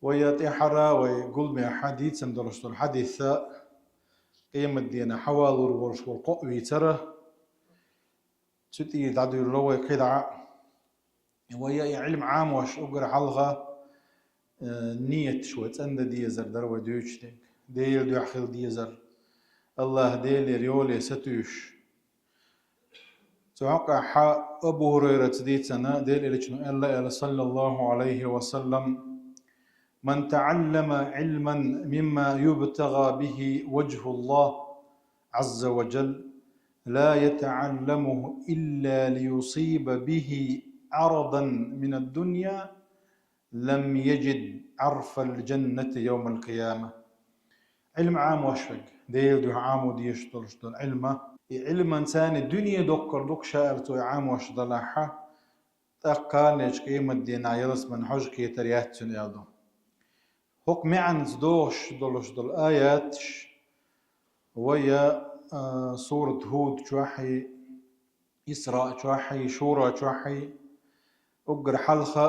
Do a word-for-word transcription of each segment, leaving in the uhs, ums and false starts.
Вай тӀехьара вай гулбехьа дийцан долуш долу хьадис а, къематдийнахь хьавалур волуш волу кхоъ вийцара, цу тӀера дӀадуьйлало вай кхидӀа а. Вай и Ӏилма Ӏамош уггар хьалха, э, нияташ вай цӀандан дезар дара вай дуьйцуш дерг. Делан дуьхьа хила дезар. АллахӀ Делера йоле сатуьйсуш. Цу хьокъехь Абу ХӀурайрас дийцина, Делан Элчано аьлла, аьлла, саллаллаху Ӏалайхи ва саллам: «من تعلم علما مما يبتغى به وجه الله عز وجل لا يتعلمه إلا ليصيب به عرضا من الدنيا لم يجد عرف الجنة يوم القيامة». Ӏилма Ӏамош верг, Делан дуьхьа Ӏамо дезаш долуш долу Ӏилма. И Ӏилманца дуьне доккхур ду-кх ша аьлла цо и Ӏамош далахь, тӀаккха кханечу къематдийнахь ялсаманин хьожа кхетар яц цуьнан аьлла ду. ХӀокху маьӀанца догӀуш долуш долу аяташ вай, а, сурат Хьуд чохь а, Исраъ чохь а, Шура чохь а, уггар хьалха: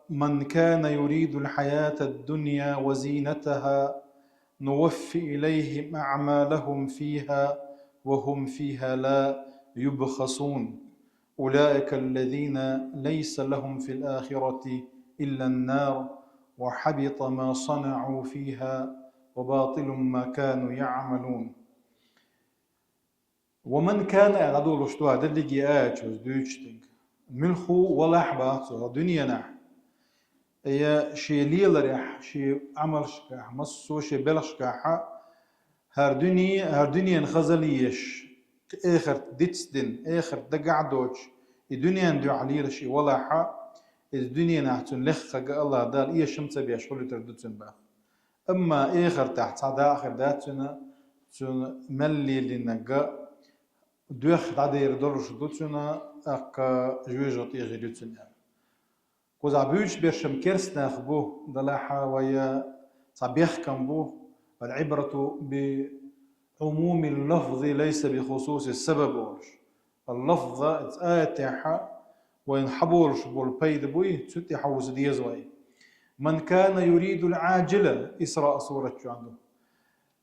«من كان يريد الحياة الدنيا وزينتها نوف إليهم أعمالهم فيها وهم فيها لا يبخسون. أولئك الذين ليس لهم في الآخرة إلا النار وحبط ما صنعوا فيها وباطل ما كانوا يعملون». «Ва ман кана», аьлла, дӀадолуш ду хьан дерриге аяташ вай дуьйцуш дерг. Муьлхха валахь боху цо дуьненахь, я шен леларехь, шен Ӏамалшкахь, массо а шен белхашкахь, хӀара дуьне, хӀара дуьненан хазалла езаш, эхарт дицдина, эхарт дагахь а доцуш, и дуьненан дуьхьа лелаш и валахь, иза дуьненахь цунна леххарг АллахӀ Дала эшам ца беш хилийтар ду цунна боху. Амма эхартахь цхьа дакъа хир дац цуьнан, цуьнан мел лелийнарг а дуьхьа дӀадер долуш ду цуьнан, тӀаккха жоьжахати хир ю цуьнан аьлла. Кхузахь буьйцуш берш-м керста нах бу, делахь а вай цхьа бехкам бу: «العبرة بعموم اللفظ ليس بخصوص السبب», олуш. Лафза, иза аятехь вайна хьаболуш болу пайда буй, цу тӀе хьовса деза вай. «من كان يريد العاجلة», Исраъ сурат чохь ду.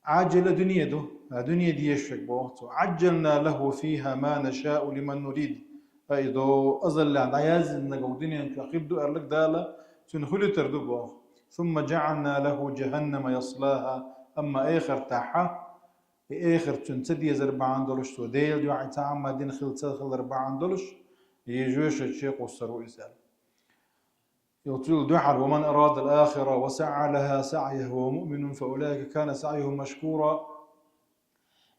Ӏаджила дуьне ду, а дуьне дезаш верг боху цо. «عجلنا له فيها ما نشاء لمن نريد». Ай до, азаллехь дӀаяздинарг дуьнен чохь хир ду аьлларг Дала, цуьнан хуьлуьйтур ду боху. «ثم جعلنا له جهنم يصلاها». Амма эхартахь, и эхарт цуьнан ца дезар бахьана долуш, цо Делан дуьхьа цхьа Ӏамал дина хилла ца хилар бахьана долуш, и жоьжахати чу кхуссур ву иза аьлла. Юха цул дуьхьал: «ومن أراد الآخرة وسعى لها سعيها وهو مؤمن فأولئك كان سعيهم مشكورا».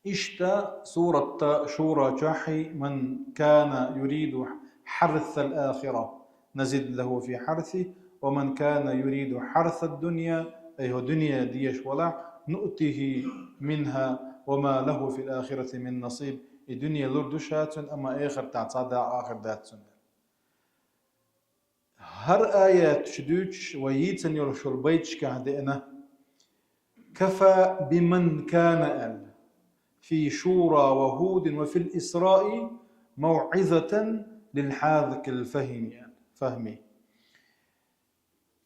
Иштта суратта Шура чохь а: «من كان يريد حرث الآخرة نزد له في حرثه ومن كان يريد حرث الدنيا», ай хӀо дуьне дезаш валахь, «نؤته منها وما له في الآخرة من نصيب». И дуьне лур ду ша цунна, амма эхартахь цхьа дакъа а хир дац цунна. ХӀара аяташ дуьйцуш, вай йийцина йолуш йолу байташкахь деана: «كفى بمن كان» аьлла, «في شورى وهود وفي الإسراء موعظة للحاذق الفهم» аьлла, фахьми.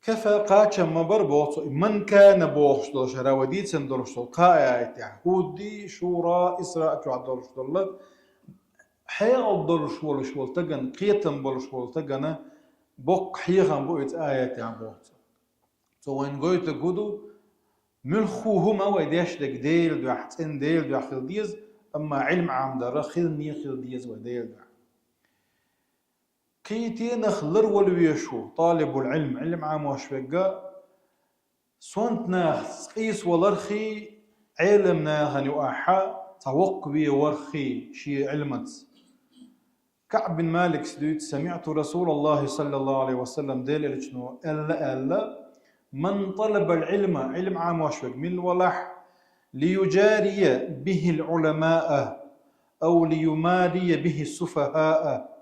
«كفى», кхачам ма бара боху цо, «من كان» бохуш долуш хӀара вай дийцина долуш долу кхаа аятехь, Хьуди, Шура, Исраъ чохь долуш долу, хьекъал долуш волуш волу стагана, кхетам болуш волу стагана боккха хьехам бу иза аятехь боху цо. Цо вайна гойтург хӀун ду, муьлхха хӀума вай деш дерг Делан дуьхьа, цӀена Делан дуьхьа хила деза, амма Ӏилма Ӏамдар хилане хила деза вай Делан дуьхьа. Кхетий нах ларвала везаш ву, талибул Ӏилм, Ӏилма Ӏамош верг а, сонта нахаца къийса валарх а, Ӏелам нахана юкъахь цхьа воккхаве варх а шен Ӏилманца. КаӀб бин Маликс дуьйцу: «سمعت رسول الله صلى الله عليه وسلم», Делан Элчано аьлла, аьлла: «من طلب العلم», Ӏилма Ӏамош верг мила валахь, «ليجاري به العلماء أو ليماري به السفهاء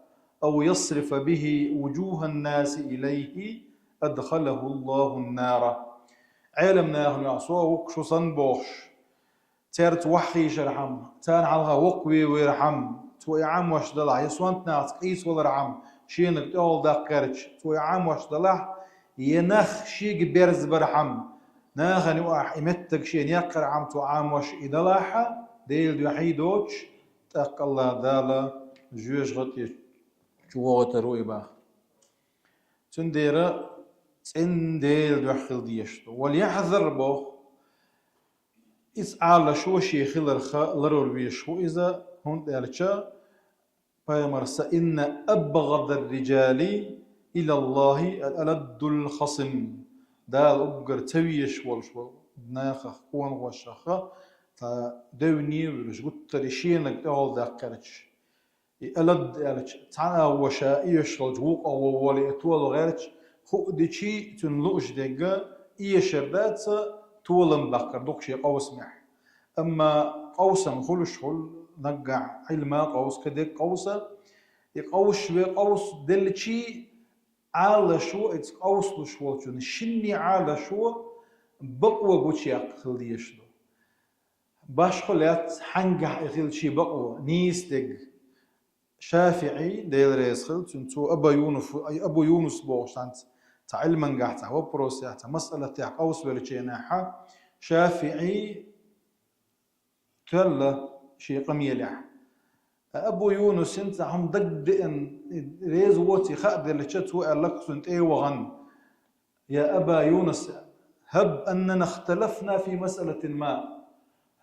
أو يصرف به وجوه الناس إليه أدخله الله النار». Ӏелам нахана юкъахь со ву-кх шу санна бохуш, цаьрца ваххийшархьама, царна хьалха воккхаве верхьама, цо и Ӏамош далахь, я сонта нахаца къийса валархьама, шенаг тӀехула даккха гӀерташ, цо и Ӏамош далахь, Е нах шега берзабархьама, нахана юкъахь и меттиг шена яккхархьама цо Ӏамош и далахьа, Делан дуьхьа доцуш, тӀаккха АллахӀ Дала жоьжахати чу вогӀуьйтур ву и боху. Цундела цӀена Делан дуьхьа хила дезаш ду. «وليحذر», боху, иза Ӏалашо шен хиларх ларвала везаш ву иза, хӀунда аьлча, Пайхамар са: «إن أبغض الرجال إلى الله الألد الخصم». Дала уггар ца везаш волуш волу нахах, къонахошах цхьа девне а вуьлуш, гуттар а шенаг тӀехула даккхарчаш. И алад аьлча, цхьана а вон ша эшаш волчу вукху а вон волий и толо гӀерташ, хӀуъа дичий цуьнан лууш дерг а эшар дац, толам баккхар ду-кх шен къовсамехь. Амма къовсам хуьлуш хуьлу, наггахь Ӏилма къовса, кхидерг къовса, и къовсаш ве къовса делчий, Ӏалашо, иза къовсалуш волчун шинне Ӏалашо бакъо гучуяккха хила дезаш ду. Башхо лаьцна хьаьнгахь и хила шен бакъо, нийса дерг. ШафиӀи, Дела реза хила цунна, цо Аба Юнус, Абу Юнус бохуш цхьаьнца цхьа Ӏилмангахь, цхьа вопросехь, цхьа масъалатехь къовсавеллачу хенахьа, ШафиӀи тоьлла шен къамелехь. Абу Юнусна цхьа хӀума дагадеана, реза воций хаа делча, цо аьлла-кх цунна тӀе а вахана: «يا أبا يونس، هب أننا اختلفنا في مسألة ما،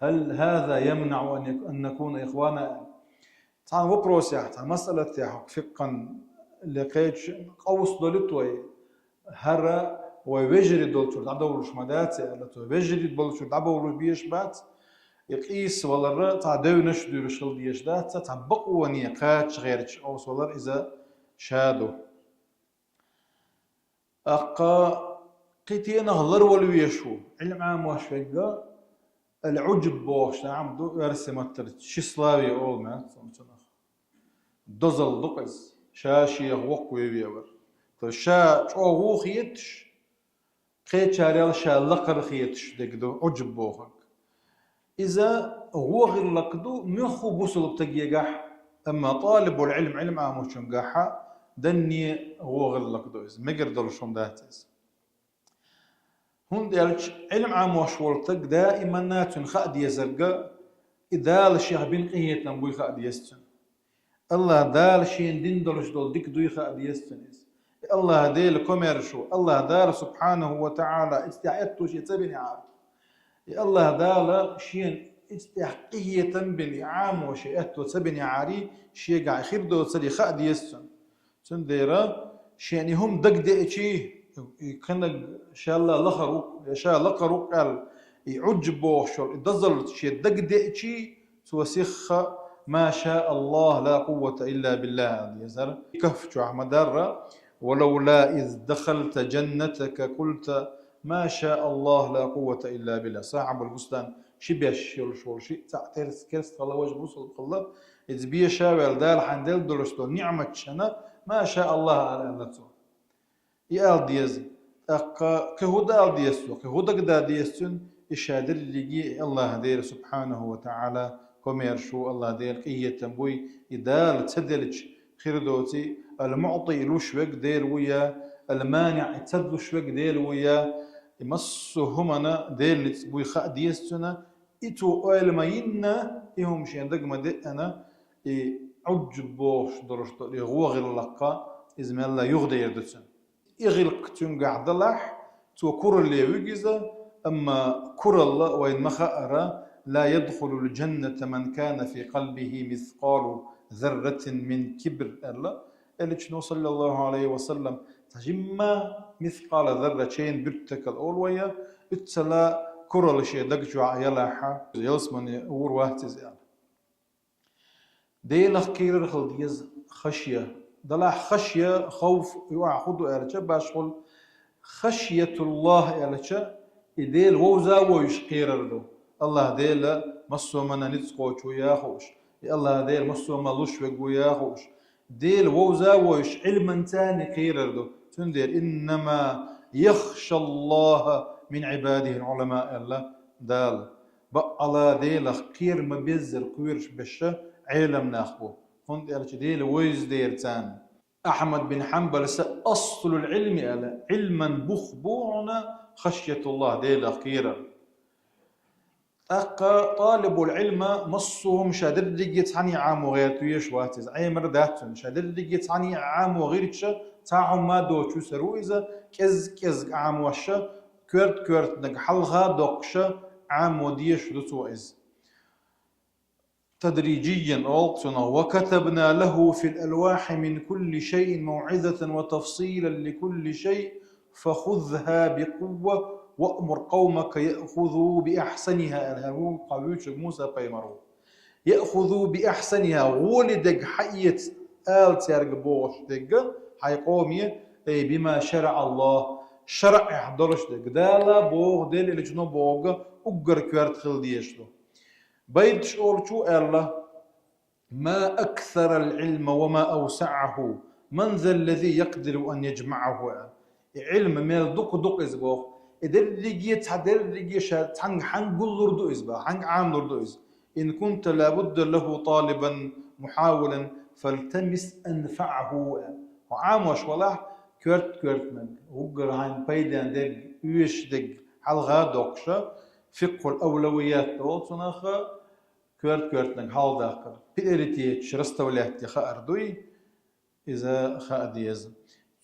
هل هذا يمنع أن يك-، أن نكون إخوانا؟» Цхьана вопросехь, цхьана масъалатехь, хӀокху фикъхьан лекхечу къовса долуьйту вай, хӀара вай вежарий долчуьра дӀадовлуш ма дац аьлла, цо вежарий болчуьра дӀабовлуш безаш бац, и къийса валар цхьа девнаш а дуьйлуш хила дезаш дац, цхьа бакъоне кхача гӀерташ къовса валар иза ша ду. ТӀаккха кхин тӀенах ларвала везаш ву, Ӏилма Ӏамош верг а, ал-Ӏуджб бохуш хӀума ду, оьрсийн маттара тщеславие олу моьтту цунах. Дозалла ду-кх иза, ша шех воккхаве вевар. То ша чӀогӀа вон хеташ, кхечарел ша лакхара хеташ дерг ду Ӏуджб бохург. Иза вон гӀиллакх ду муьлхха бусалба стагехь, амма талибул-Ӏилм, Ӏилма Ӏамочуьнгахьа данне вон гӀиллакх ду иза, мегар долуш хӀума дац иза. ХӀунда аьлча Ӏилма Ӏамош волу стаг даиманна цуьнан хаа дезарг а, и Дала шех бина къинхетам буй хаа деза цуьнан. АллахӀ Дала шена дина долуш долу дика дуй хаа деза цуьнан иза. И АллахӀ Дела комаьрша ву, АллахӀ Дала субхьанаху ва таӀала иза тӀехь аьтто шен ца бинехьара. И АллахӀ Дала шена иза тӀехь къинхетам бина, и Ӏамо шен аьтто ца бинехьарий, шегахь хир доцург хаа деза цуьнан. Цундела шена и хӀума дагадеачий, и кхинаг шелла лахара ву-кх, я ша лакхара ву-кх аьлла, и Ӏуджб бохуш йолу и дозалла шен дагадеачий, цо сихха: «ما شاء الله لا قوة إلا بالله», аьлла дезара. Кахф чохь ма-дарра: «ولولا إذ دخلت جنتك قلت ما شاء الله لا قوة إلا بالله». Сахьабул Бустан ши беш йолуш волу шиъ цхьаъ терс керст хилла, важа бусалба хилла. Иза беша а ваьлла, Дала хьайна делла долуш долу ниъматашна «Ма ша АллахӀ» ала аьлла цо. И ала деза. ТӀаккха кхин хӀун ала деза цо, кхин хӀун дагадала деза цуьнан, и ша дерриге и АллахӀ Дела субхьанаху ва таӀала комаьрша ву, АллахӀ Дела къинхетам буй, и Дала ца делча хир доций, ал-МуӀтий луш верг Дела ву я, ал-МаниӀ ца луш верг Дела ву я, и массо а хӀуманна Делан ницкъ буй хаа деза цуьнан, и цо ойла ма йинна, и хӀума шен дага ма деана, и Ӏуджб бохуш долуш долу и гӀо гӀиллакх, иза мелла юхадер ду цуьнан. И гӀиллакх цуьнгахь далахь, цо куралле вуьгу иза, амма куралла вайна ма хаъара: «لا يدخل الجنة من كان في قلبه مثقال ذرة من كبر», аьлла Элчано, саллаллаху Ӏалайхи ва саллам, цхьа жимма мискъала зарра чейн буьртта стакал олу вай, уьццала куралла шен даг чохь ялахьа, ялсамане гӀур вац иза аьлла. Делах кхерар хила деза хашъя. Далахь хашъя, хавф, юкъахь хӀун ду аьлча, башхула хашъятуллахӀ аьлча, и Дела вовза а вовзуш кхерар ду. АллахӀ Дела массо а хӀуманна ницкъ кхочуш ву яхуш, и АллахӀ Дела массо а хӀума луш верг ву яхуш, Дела вовза а вовзуш Ӏилманца а кхерар ду. Цундела: «إنما يخشى الله من عباده العلماء», аьлла Дала. Баккъала Делах кхера ма-беззара кхоьруш берш Ӏелам нах бу, хӀунда аьлча Дела вовза дера царна. Ахьмад бин Хьанбалас аслул Ӏилми аьлла, Ӏилман бух бу хьона хашйатуллахӀ, Делах кхерар. ТӀаккха талибул Ӏилма массо а хӀума ша дерриге цхьаьна Ӏамо гӀерташ вац иза. Ӏемар дац цунна. Ша дерриге цхьаьна Ӏамо гӀирташ цхьа хӀума доцуш ца ву иза, кӀез-кӀезиг Ӏамош, коьрта-коьртаниг хьалха доккхуш Ӏамо дезаш ду цо иза. تدريجيا, олу цунах: وكتبنا له في الألواح من كل شيء موعظة وتفصيلا لكل شيء فخذها بقوة وأمر قومك يأخذوا بأحسنها, аьлла, хӀара ву кху вуьйцург Муса-пайхамар ву. يأخذوا بأحسنها, гӀоле дерг хьаэца ала цаьрга бохуш дерг, хьайн къоме, أي بما شرع الله, шарӀехь долуш дерг, Дала боху, Делан элчано бохург уггар коьрта хила дезаш ду. Байдаш олучо аьлла: ما أكثر العلم وما أوسعه، من ذا الذي يقدر أن يجمعه. И Ӏилма мел дукха ду-кх иза боху, и дерриге цхьа, дерриге ша цхьаьнга хьаьнга гуллур ду иза боху, хьаьнга Ӏамалур ду иза. إن كنت لا بد له طالبا محاولا فالتمس أنفعه. Хьо Ӏамош валахь, коьрта-коьртаниг, уггар хьайна пайденна дерг, оьшуш дерг хьалха а доккхуш, фикъхул авлавият олу цунах, коьрта-коьртаниг хьалдаккхар, приоритеташ расставлять де хаар дуй, иза хаа деза.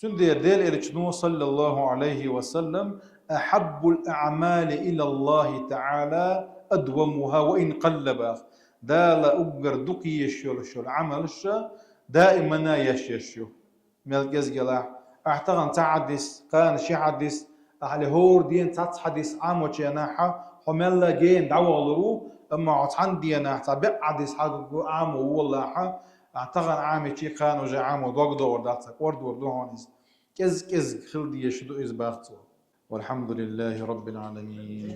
Цундела Делан элчано, саллаллаху Ӏалайхи ва саллам, أحب الأعمال إلى الله تعالى أدومها وإن قل боху. Дала уггар дукха езаш йолуш йолу Ӏамалш даимана еш еш ю. Мел кӀезиг елахь, ахь тахана цхьа хьадис, кхана ши хьадис, ахь хӀора дийнахь цхьацца хьадис Ӏамочу хенахь, хьо мелла а гена дӀавахалур ву, амма хьо цхьана дийнахь цхьа бӀе хьадис хьаьнга Ӏамо волахь, ахь тахана Ӏамича кхана уже Ӏамо дог догӀур дац, цхьа кӀордор ду хьуна иза. КӀез-кӀезиг хила дезаш ду иза боху цо. والحمد لله رب العالمين.